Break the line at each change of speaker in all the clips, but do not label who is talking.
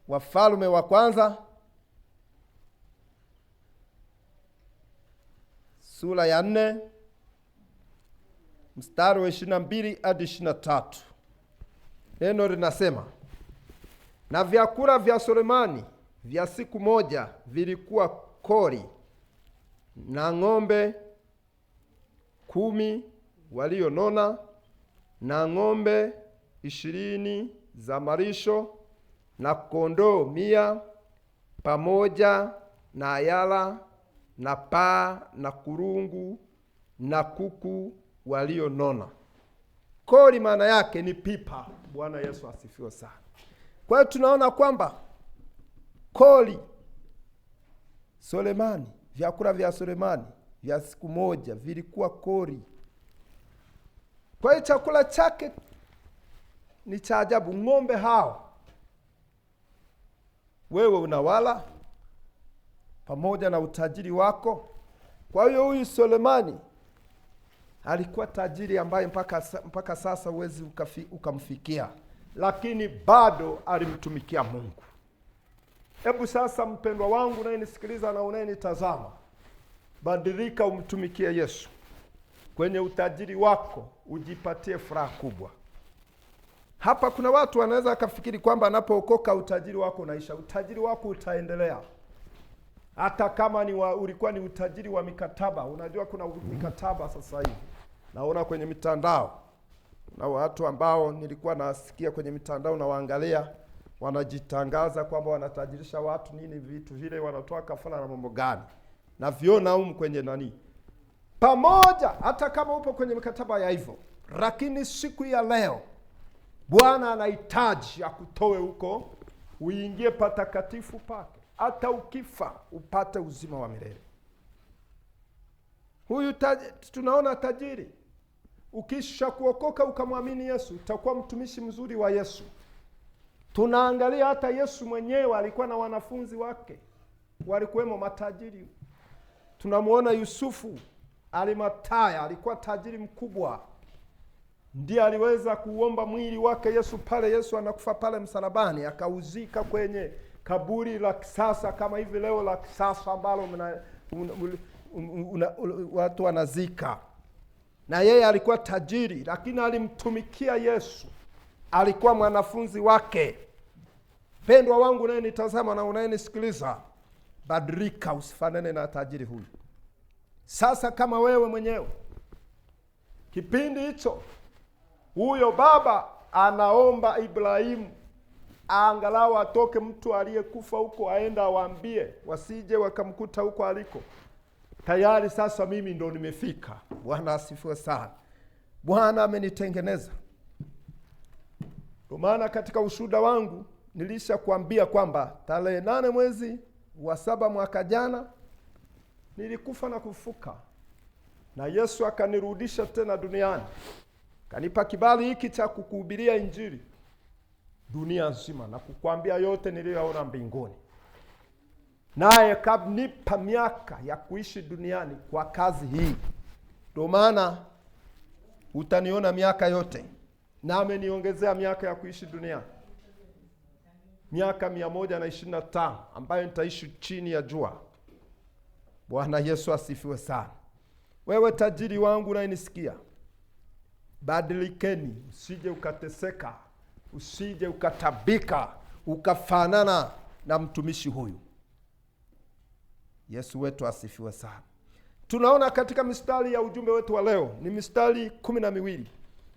Wafalme wa Kwanza sura ya 4 mstari wa 22 hadi 23. Neno linasema, na vyakula vya Sulemani vya siku moja vilikuwa kori na ng'ombe 10 walionona na ng'ombe 20 za malisho na kondoo 100 pamoja na ayala na paa na kurungu na kuku walionona. Kori maana yake ni pipa. Bwana Yesu asifiwe sana. Kwa hiyo tunaona kwamba kori Sulemani, vyakula vya Sulemani vya siku moja vilikuwa kori. Kwa hiyo chakula chake ni cha ajabu. Ng'ombe hao wewe unawala pamoja na utajiri wako. Kwa hiyo huyu Sulemani alikuwa tajiri ambaye mpaka sasa huwezi ukamfikia, lakini bado alimtumikia Mungu. Hebu sasa mpendwa wangu unayenisikiliza na unayenitazama, badilika umtumikie Yesu. Kwenye utajiri wako ujipatie furaha kubwa. Hapa kuna watu wanaweza akafikiri kwamba anapookoka utajiri wako unaisha. Utajiri wako utaendelea. Hata kama ulikuwa ni utajiri wa mikataba. Unajua kuna mikataba sasa hivi. Naona kwenye mitandao. Na watu ambao nilikuwa nasikia kwenye mitandao na waangalia wanajitangaza kwamba wanatajirisha watu nini vitu vile, wanatoa kafara na mambo gani. Na viona humu kwenye nani. Pamoja hata kama upo kwenye mikataba ya hivyo, lakini siku ya leo Bwana anahitaji akutoe huko uingie patakatifu pake. Hata ukifa upate uzima wa milele. Huyu tunaona tajiri. Ukisha kuokoka ukamwamini Yesu, utakuwa mtumishi mzuri wa Yesu. Tunaangalia hata Yesu mwenyewe alikuwa na wanafunzi wake, walikuwemo matajiri. Tunamuona Yusufu Arimathaya alikuwa tajiri mkubwa. Ndiye aliweza kuomba mwili wake Yesu pale Yesu anakufa pale msalabani, akauzika kwenye kaburi la kisasa kama hivi leo la kisasa ambalo watu wanazika. Na yeye alikuwa tajiri, lakini alimtumikia Yesu. Alikuwa mwanafunzi wake. Pendwa wangu unayenitazama na unayenisikiliza, badilika usifanane na tajiri huyu. Sasa kama wewe mwenyewe kipindi hicho huyo baba anaomba Ibrahimu angalau atoke mtu aliyekufa huko aenda awaambie wasije wakamkuta huko aliko. Tayari sasa mimi ndo nimefika. Bwana asifiwe sana. Bwana amenitengeneza. Ndio maana katika ushuhuda wangu nilishakwambia kwamba tarehe 8 mwezi wa 7 mwaka jana nilikufa na kufuka. Na Yesu akanirudisha tena duniani. Kanipa kibali hiki cha kukuhubiria Injili dunia nzima na kukuambia yote niliyoona mbinguni. Naye kanipa miaka ya kuishi duniani kwa kazi hii. Ndio maana utaniona miaka yote. Na ameniongezea miaka ya kuishi duniani. Miaka 125 ambayo nitaishi chini ya jua. Bwana Yesu asifiwe sana. Wewe tajiri wangu unayenisikia, badilikeni, usije ukateseka, usije ukatabika, ukafanana na mtumishi huyu. Yesu wetu asifiwe sana. Tunaona katika mistari ya ujumbe wetu wa leo ni mistari 12.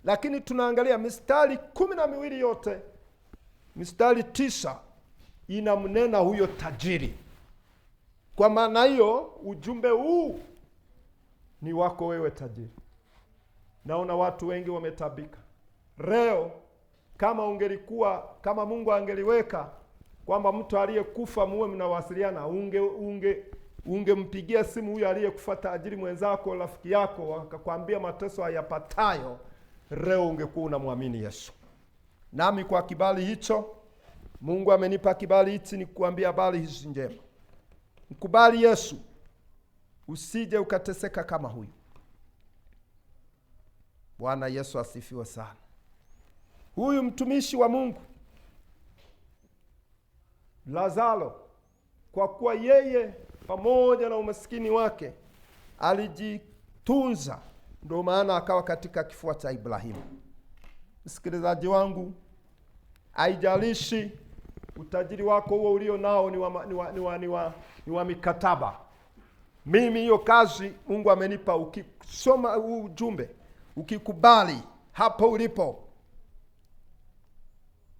Lakini tunaangalia mistari 12 yote, mistari 9 inamnena huyo tajiri. Kwa maana hiyo ujumbe huu ni wako wewe tajiri. Naona watu wengi wametabika. Leo kama Mungu angeliweka kwamba mtu aliyekufa muwe mnawasiliana, ungempigia simu huyo aliyekufa tajiri mwenzako, rafiki yako, akakwambia mateso hayapatayo, leo ungekuwa unamwamini Yesu. Nami kwa kibali hicho, Mungu amenipa kibali hichi nikuambia habari hizi njema. Mkubali Yesu, usije ukateseka kama huyu. Bwana Yesu asifiwe sana. Huyu mtumishi wa Mungu Lazaro, kwa kuwa yeye pamoja na umaskini wake alijitunza, ndio maana akawa katika kifua cha Ibrahimu. Msikilizaji wangu, haijalishi utajiri wako huo ulio nao ni wa mikataba. Mimi hiyo kazi Mungu amenipa. Ukisoma huu ujumbe, ukikubali hapo ulipo,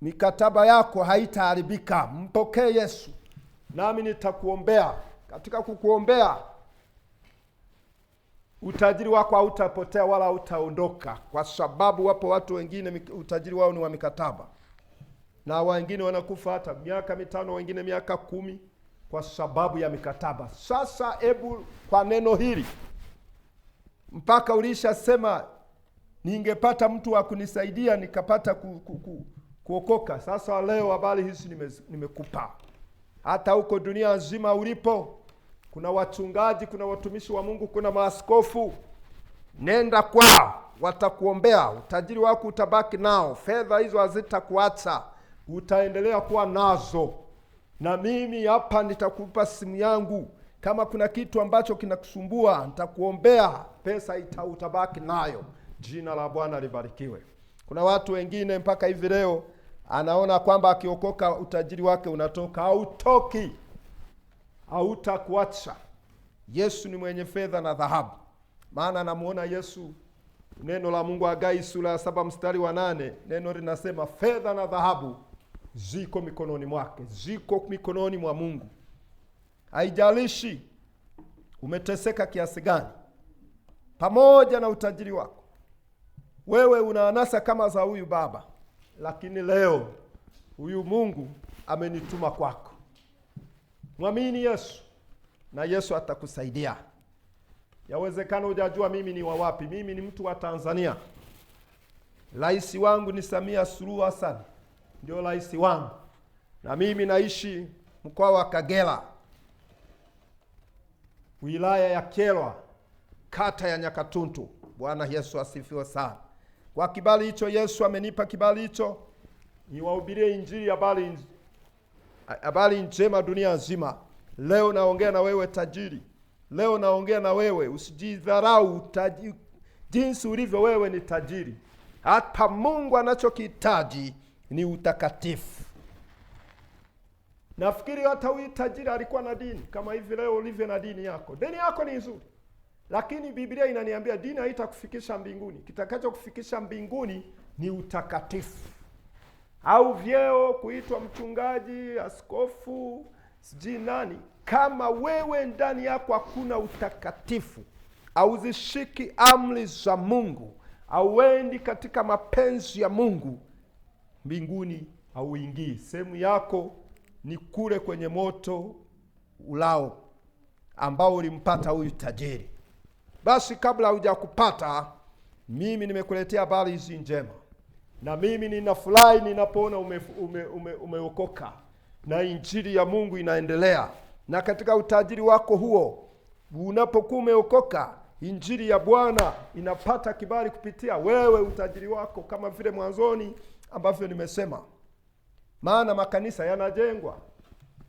mikataba yako haitaharibika. Mpokee Yesu, nami nitakuombea. Katika kukuombea, utajiri wako hautapotea wala hautaondoka, kwa sababu wapo watu wengine utajiri wao ni wa mikataba, na wengine wanakufa hata miaka 5, wengine miaka 10 kwa sababu ya mikataba. Sasa hebu kwa neno hili, mpaka ulishasema ningepata mtu wa kunisaidia nikapata kuokoka. Sasa leo habari hizi nimekupa. Hata huko dunia nzima ulipo, kuna wachungaji, kuna watumishi wa Mungu, kuna maaskofu. Nenda kwao, watakuombea. Utajiri wako utabaki nao, fedha hizo hazitakuacha, utaendelea kuwa nazo. Na mimi hapa nitakupa simu yangu, kama kuna kitu ambacho kinakusumbua nitakuombea, pesa utabaki nayo. Jina la Bwana libarikiwe. Kuna watu wengine mpaka hivi leo anaona kwamba akiokoka utajiri wake unatoka. Hautoki, hautakuacha. Yesu ni mwenye fedha na dhahabu. Maana namuona Yesu, neno la Mungu Hagai sura ya 7 mstari wa 8, neno linasema fedha na dhahabu ziko mikononi mwake, ziko mikononi mwa Mungu. Haijalishi umeteseka kiasi gani, pamoja na utajiri wako, wewe una anasa kama za huyu baba, lakini leo huyu Mungu amenituma kwako. Mwamini Yesu na Yesu atakusaidia. Yawezekana hujajua mimi ni wa wapi. Mimi ni mtu wa Tanzania. Rais wangu ni Samia Suluhu Hassan, ndio rais wangu. Na mimi naishi mkoa wa Kagera, wilaya ya Kyerwa, kata ya Nyakatuntu. Bwana Yesu asifiwe sana. Kwa kibali hicho Yesu amenipa kibali hicho niwahubirie injili, habari njema dunia nzima. Leo naongea na wewe tajiri. Leo naongea na wewe, usijidharau jinsi ulivyo wewe ni tajiri. Hapa Mungu anachokihitaji ni utakatifu. Nafikiri hata huyu tajiri alikuwa na dini kama hivi leo ulivyo na dini yako. Dini yako ni nzuri, lakini Biblia inaniambia dini haitakufikisha mbinguni. Kitakachokufikisha mbinguni ni utakatifu. Au vyeo, kuitwa mchungaji, askofu, sijui nani. Kama wewe ndani yako hakuna utakatifu, hauzishiki amri za Mungu, hauendi katika mapenzi ya Mungu, mbinguni hauingii. Sehemu yako ni kule kwenye moto ulao ambao ulimpata huyu tajiri. Basi kabla hujakupata, mimi nimekuletea habari hizi njema. Na mimi ninafurahi ninapoona umeokoka na injili ya Mungu inaendelea. Na katika utajiri wako huo, unapokuwa umeokoka, injili ya Bwana inapata kibali kupitia wewe utajiri wako, kama vile mwanzoni ambavyo nimesema. Maana makanisa yanajengwa,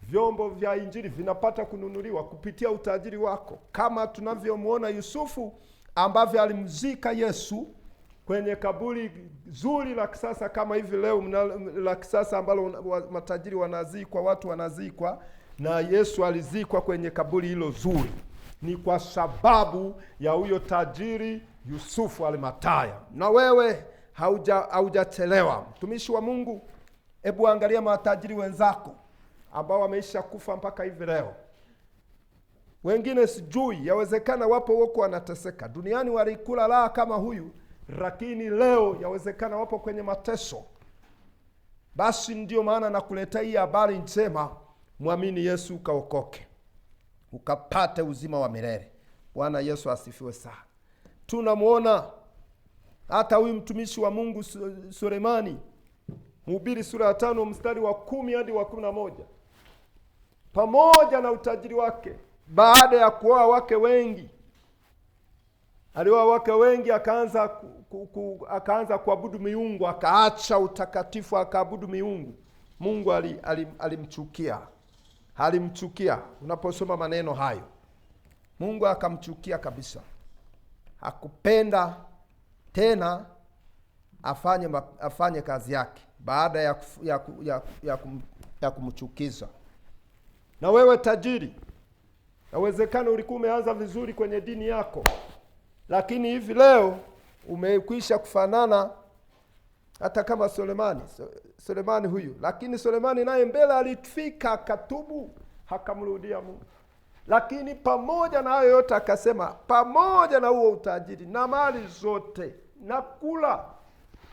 vyombo vya injili vinapata kununuliwa kupitia utajiri wako, kama tunavyomuona Yusufu ambavyo alimzika Yesu kwenye kaburi zuri la kisasa, kama hivi leo la kisasa ambalo matajiri wanazikwa, watu wanazikwa, na Yesu alizikwa kwenye kaburi hilo zuri. Ni kwa sababu ya huyo tajiri Yusufu Arimathaya. Na wewe haujachelewa. Mtumishi wa Mungu, hebu angalia matajiri wenzako ambao wameisha kufa mpaka hivi leo. Wengine sijui, yawezekana wapo wako wanateseka. Duniani walikula raha kama huyu, lakini leo yawezekana wapo kwenye mateso. Basi ndio maana nakuletea hii habari njema, mwamini Yesu ukaokoke, ukapate uzima wa milele. Bwana Yesu asifiwe sana. Tunamuona hata huyu mtumishi wa Mungu Sulemani, Mhubiri sura ya 5 mstari wa 10 hadi wa 11. Pamoja na utajiri wake, baada ya kuoa wake wengi, alioa wake wengi, akaanza kuabudu miungu, akaacha utakatifu akaabudu miungu. Mungu alimchukia, alimchukia. Unaposoma maneno hayo, Mungu akamchukia kabisa, hakupenda tena afanye kazi yake baada ya kumchukiza. Na wewe tajiri, yawezekana ulikuwa umeanza vizuri kwenye dini yako, lakini hivi leo umekwisha kufanana hata kama Sulemani huyu. Lakini Sulemani naye mbele alifika akatubu, akamrudia Mungu. Lakini pamoja na hayo yote akasema, pamoja na huo utajiri na mali zote na kula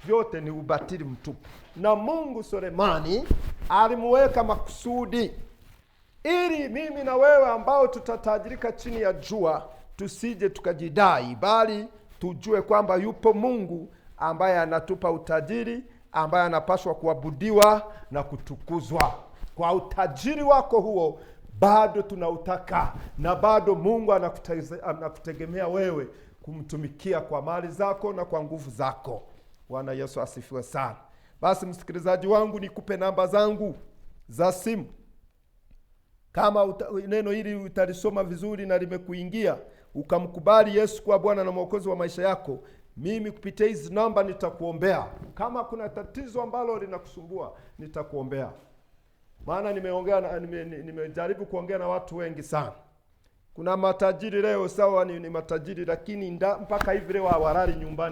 vyote ni ubatili mtupu. Na Mungu Sulemani alimuweka makusudi ili mimi na wewe ambao tutatajirika chini ya jua tusije tukajidai, bali tujue kwamba yupo Mungu ambaye anatupa utajiri, ambaye anapaswa kuabudiwa na kutukuzwa. Kwa utajiri wako huo bado tunautaka, na bado Mungu anakutegemea wewe kumtumikia kwa mali zako na kwa nguvu zako. Bwana Yesu asifiwe sana. Basi msikilizaji wangu, nikupe namba zangu za simu. Kama neno hili utalisoma vizuri na limekuingia, ukamkubali Yesu kuwa Bwana na Mwokozi wa maisha yako, mimi kupitia hizi namba nitakuombea. Kama kuna tatizo ambalo linakusumbua, nitakuombea. Maana nimejaribu kuongea na watu wengi sana. Kuna matajiri leo, sawa ni matajiri, lakini mpaka hivi leo hawalali nyumbani.